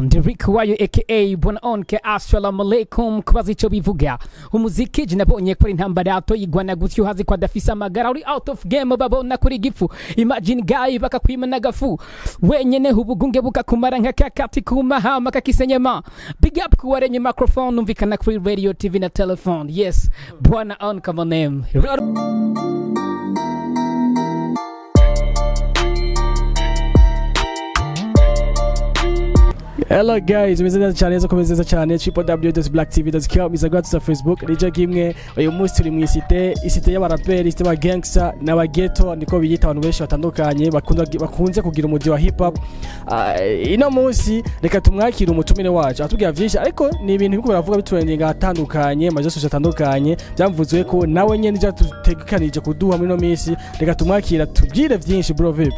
Derek Wayo aka Bwana Onke, assalamu alaikum. Kubaza ico bivuga umuziki, je nabonye ko ari intambara toyigwana gutyo, hazi ko adafise amagara, uri out of game, babona kuri gifu. Imagine guy bakakwima n'agafu wenyene, ubugunge bukakumara nka kakati kumahama kakisenyema. Big up kuwarenye microphone, numvikana kuri radio, TV na telephone. Yes, Bwana Onka my name. Hello guys, umeze neza cyane, neza komeze neza cyane. www.blacktv.com, Instagram na Facebook. Nije gimwe uyu munsi turi mu isite, isite y'abaraperi, isite y'aba gangster n'abageto, niko biyita, abantu benshi batandukanye bakunda, bakunze kugira umujyi wa hip hop. Ino munsi reka tumwakire umutumire wacu atubwira byinshi, ariko ni ibintu biriko biravuga bitrending ahatandukanye, amaje social atandukanye, byamvuzwe ko nawe nyene ivyo tutegekanije kuduha muri ino minsi. Reka tumwakira tubwire byinshi. Bro, vipi?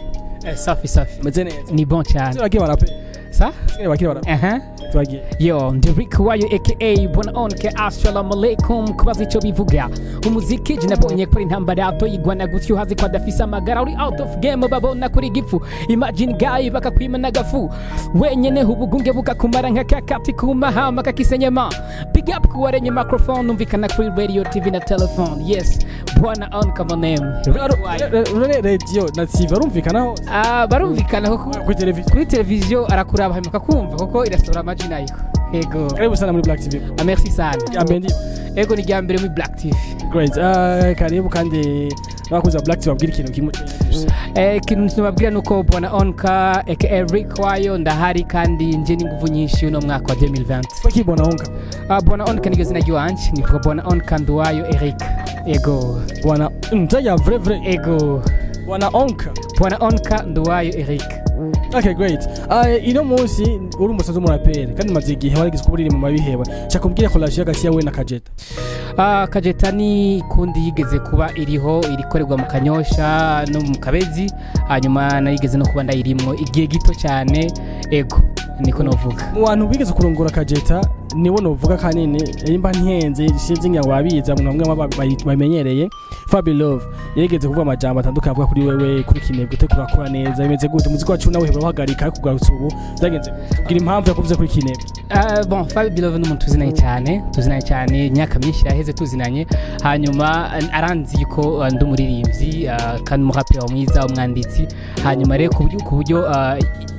Safi safi. Meze neza? Ni bon cyane. Turagiye baraperi. Sa? Bakira baraperi. Aha. Turagiye. Yo, Derek Wayo aka Bwana Onke, assalamu alaikum. Kubaza ico bivuga umuziki, je nabonye ko ari intambara toyigwana gutyo, hazi ko adafise amagara, uri out of game, babona kuri gifu. Imagine guy bakakwima n'agafu wenyene, ubugunge bukakumara nka kakati kumahama kakisenyema. Big up kuwarenye microphone, numvikana kuri radio, TV na telephone. Yes, Bwana Onka my name. Rick Wayo. Urone radio na TV barumvikana hose. Ah, barumvikana kuko kuri televiziyo. Kuri televiziyo arakuraba hanyuma akakumva kuko irasohora amajwi nayo. Yego. Karibu sana muri Black TV. Ah, merci sana. Ya mbere ndi. Ego, ni rya mbere muri Black TV. Great. Karibu kandi n'abakunzi ba Black TV babwira ikintu kimwe. Ikintu nababwira nuko Bwana Onka aka Rick Wayo ndahari kandi nje n'inguvu nyinshi uno mwaka wa 2020. Kuki Bwana Onka? Ah, Bwana Onka niryo zina ry'iwanje, nitwa Bwana Onka Nduwayo Eric. Ego. Bwana mtaja vrai vrai. Ego. Bwana Onka. Bwana Onka Nduwayo Eric. Okay, great. Ino munsi uri umusazi w'umuraperi kandi maze igihe warigize kuba uri mu mabiheba. Shaka kumbwira collage hagati yawe na Kajeta. Ah, Kajeta ni kundi yigeze kuba iriho, irikorerwa mu Kanyosha no mu Kabezi, hanyuma narigeze no kuba ndayirimwo igihe gito cyane. Ego, niko novuga. Mu bantu bigeze kurongora Kajeta niwo novuga kanini, nimba ntihenze sinzi ngira ngo babiza mu bamwe babimenyereye. Fabi Love yarigeze kuvuga amajambo atandukanye avuga kuri wewe, kuri kinebwe ute kurakora neza, bimeze gute umuziki wacu nawe uhagarika kugarutsa ubu, byagenze gute? Tubwira impamvu yakuvuze kuri kinebwe. Bon, Fabi Bilove ni umuntu tuzinanye cyane, tuzinanye cyane, imyaka myinshi yaheze tuzinanye. Hanyuma aranzi ko ndi umuririmbyi, kandi umuraperi mwiza, umwanditsi. Hanyuma rero ku buryo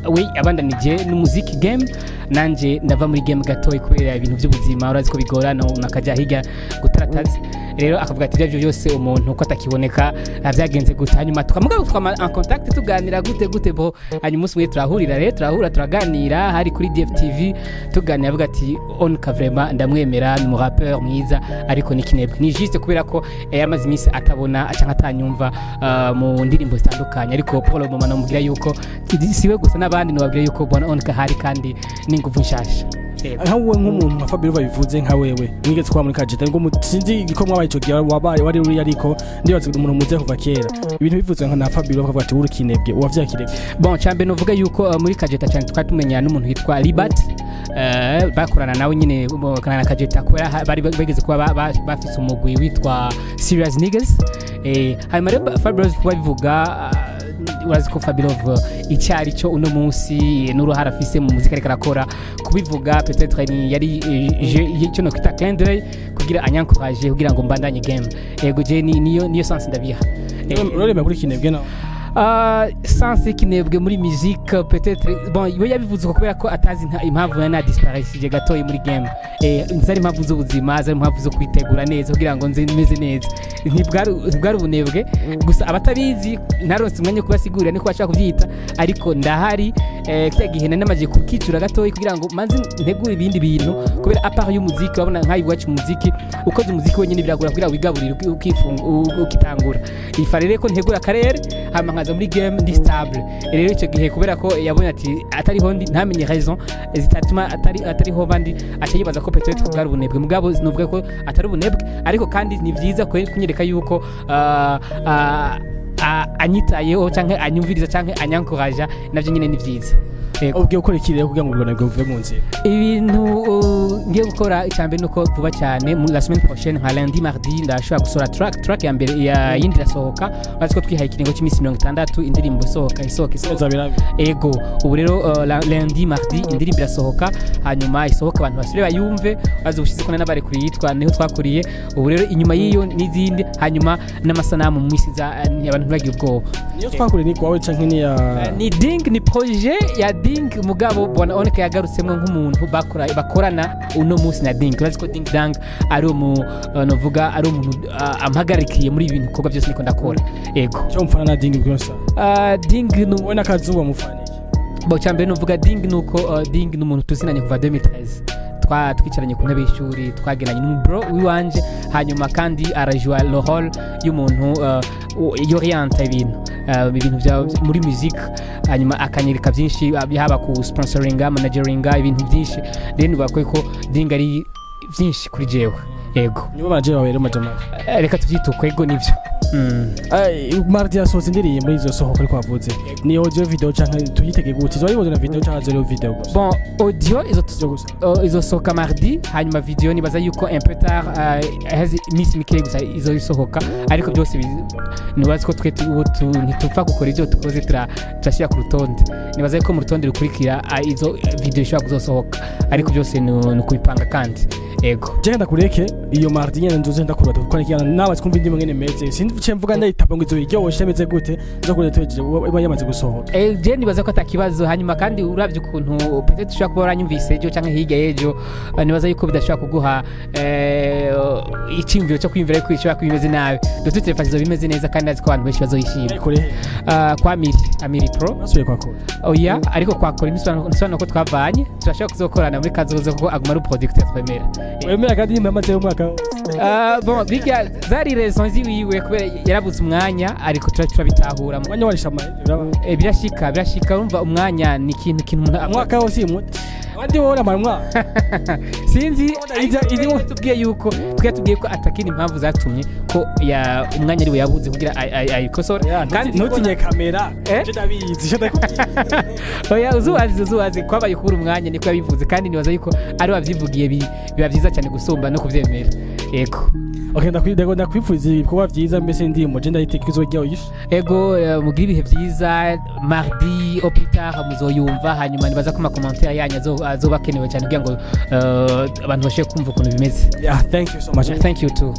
we abandanije n'umuziki game, nanje ndava muri game gatoyi kubera ibintu by'ubuzima, urazi ko bigorana, umuntu akajya hirya gutaratazi. Rero akavuga ati ibyo byose umuntu ko atakiboneka, byagenze gute? Hanyuma tukamuga twama en contact, tuganira gute gute bo. Hanyuma umunsi umwe turahurira, rero turahura, turaganira, hari kuri DFTV, tuganira, avuga ati Onka vraiment ndamwemera, ni umurapeur mwiza, ariko ni kinebwe, ni juste kubera ko yamaze iminsi atabona cyangwa atanyumva mu ndirimbo zitandukanye. Ariko pour le moment namubwira yuko siwe gusa, n'abandi nababwira yuko Bwana Onka hari kandi n'inguvu nshasha. Yego. Nka wowe nk'umuntu nka Fabi Love bivuze, nka wewe mwigeze kuba muri Kajeta ngo sinzi ko mwabaye ico gihe wabaye wari uri, ariko ndibaza umuntu muze kuva kera, ibintu bivuze nka na Fabi Love akavuga ati uri kinebwe, wavyakiriye? Bon, cyambere novuga yuko muri Kajeta cyane twari tumenyana n'umuntu witwa Libat, bakorana nawe nyine, bakorana na Kajeta kubera bari bageze kuba bafise umugwi witwa Serious Niggas. Hanyuma rero Fabulous kuba bivuga, urazi ko Fabilove icyo ari cyo uno munsi n'uruhara afise mu muziki ariko arakora, kubivuga peut-être ni yari icyo no kwita clin d'œil kugira anyencourage kugira ngo mbandanye game. Yego, je ni niyo sens ndabiha. Urarema kuri kinebwe nawe? Sens kinebwe muri musique peut-être, bon, we yabivuze uko kubera ko atazi impamvu nari nadisparaissije gatoyi muri game. Zari impamvu z'ubuzima, zari impamvu zo kwitegura neza kugira ngo nze meze neza. Ntibwari ubunebwe gusa, abatabizi ntaronse umwanya wo kubasigurira niko bashaka kubyita, ariko ndahari. Kiriya gihe nari namaze kukicura gatoyi kugira ngo manze ntegure ibindi bintu, kubera à part y'umuziki urabona nk'aha iwacu umuziki, ukoze umuziki wenyine biragora kugira wigaburire ukifunga ukitangura. Ifa rero ko ntegura akarere, hama nkaza muri game ndi stable. Rero icyo gihe kubera ko yabonye ati atariho ndi, ntamenye raison zitatuma atariho bandi, aca yibaza ko peut-être ko bwari ubunebwe. Mugabo novuga ko atari ubunebwe, ariko kandi ni byiza kunyereka yuko anyitayeho canke anyumviriza canke anyankoraja, navyo nyine ni vyiza. Yego. Ubwiye gukora iki rero kugira ngo ubwo buve mu nzira? Ibintu ngiye gukora, icambere nuko vuba cyane, muri la semaine prochaine, nka lundi, mardi, ndashobora gusohora track ya mbere ya yindi irasohoka. Urazi ko twihaye ikiringo cy'iminsi 60, indirimbo isohoka, isohoka, isohoka. Neza birabi. Ego, ubu rero lundi, mardi indirimbo irasohoka, hanyuma isohoka abantu basubire bayumve. Bazi ubushize ko n'abarekuriye yitwa Niho Twakuriye. Ubu rero inyuma y'iyo n'izindi, hanyuma n'amasanamu mu minsi iza, abantu ntibagire ubwoba. Niyo Twakuriye ni kwawe canke ni ya? Ni Ding, ni projet ya Ding, mugabo Bwana Oneka yagarutsemo nk'umuntu bakorana uno munsi na Ding. Urazi ko Ding Dang ari umu novuga ari umuntu ampagarikiye muri ibi bintu bikorwa byose niko ndakora, ego. Cyo mfana na Ding byose? Ding ni Wowe n'akazuba mufana iki? Bo, cyambere nuvuga Ding nuko Ding ni umuntu tuzinanye kuva 2013, twicaranye ku ntebe y'ishuri, twagendanye n'umubro w'iwanje, hanyuma kandi arajua le rôle y'umuntu yorienta ibintu bya muri musique, hanyuma akanyereka byinshi, haba ku sponsoringa, manageringa, ibintu byinshi. Rero nibavuga ko Ding ari byinshi kuri jewe, yego. Nibo manager bawe rero majama? Reka tubyite uko, ego, nivyo. Mardi yasohotse indirimbo, izosohoka ariko wavuze ni audio, video, canke tuyitege gute? Izo ari audio na video canke zero video gusa? Bon, audio izo Audio gusa. Izosohoka mardi, hanyuma video nibaza yuko un peu tard, haze iminsi mikeya gusa izo isohoka, ariko byose nibaza ko twe ubu ntitupfa gukora ibyo dukoze, turashyira ku rutonde. Nibaza yuko mu rutonde rukurikira izo video ishobora kuzosohoka, ariko byose ni ukubipanga kandi, ego. Je ndakureke, iyo mardi nyene nzoze ndakurata kuko nikiyana nawe twumva indirimbo ngene meze. Sindi mvuga ndayitapa ngo izo iryoshe meze gute, nzo tuhejeje iba yamaze gusohoka. Je nibaza ko atakibazo. Hanyuma kandi uravye ukuntu peut-être ushobora kuba waranyumvise ejo canke hirya y'ejo, nibaza yuko bidashobora kuguha iciyumviro cyo kwiyumvira yuko ishobora kuba imeze nabi. De toute façon izoba imeze neza, kandi azi ko abantu benshi bazoyishima. Kure? Kwa Amiri, Amiri Pro. Basubiye kwa kure? Oya, ariko kwa Kore ntisobanura ko twavanye, turashobora kuzokorana muri kazoza kuko aguma ari producteur twemera. Wemera kandi nyuma yamaze umwaka wose? Bon, bijya zari raison ziwiwe kubera yarabuze umwanya, ariko turabitahura. Umwanya warisha amahera? Birashika, birashika. Urumva umwanya ni ikintu umuntu Umwaka wose muto, abandi wowe uramara umwaka? Sinzi. Ijya- Tubwiye yuko twe tubwiye ko atakindi impamvu zatumye ko ya umwanya ari we yabuze kugira ayikosore. Kandi ntutinye kamera. Eh? Je ndabizi, je ndakubwiye. Oya, uzubazi, uzubazi kwabaye kubura umwanya, niko yabivuze, kandi nibaza yuko ari wabyivugiye biba byiza cyane gusumba no kubyemera, yego. Okay, ndakwifuriza ibikorwa byiza mbese. Indirimbo je ndayiteka izoryoshye. Ego, mugire ibihe byiza. Mardi au plus tard muzoyumva, hanyuma nibaza ko ama commentaire yanyu azoba akenewe cyane kugira ngo abantu bashobore kumva ukuntu bimeze. Yeah, thank you so much. Thank you too.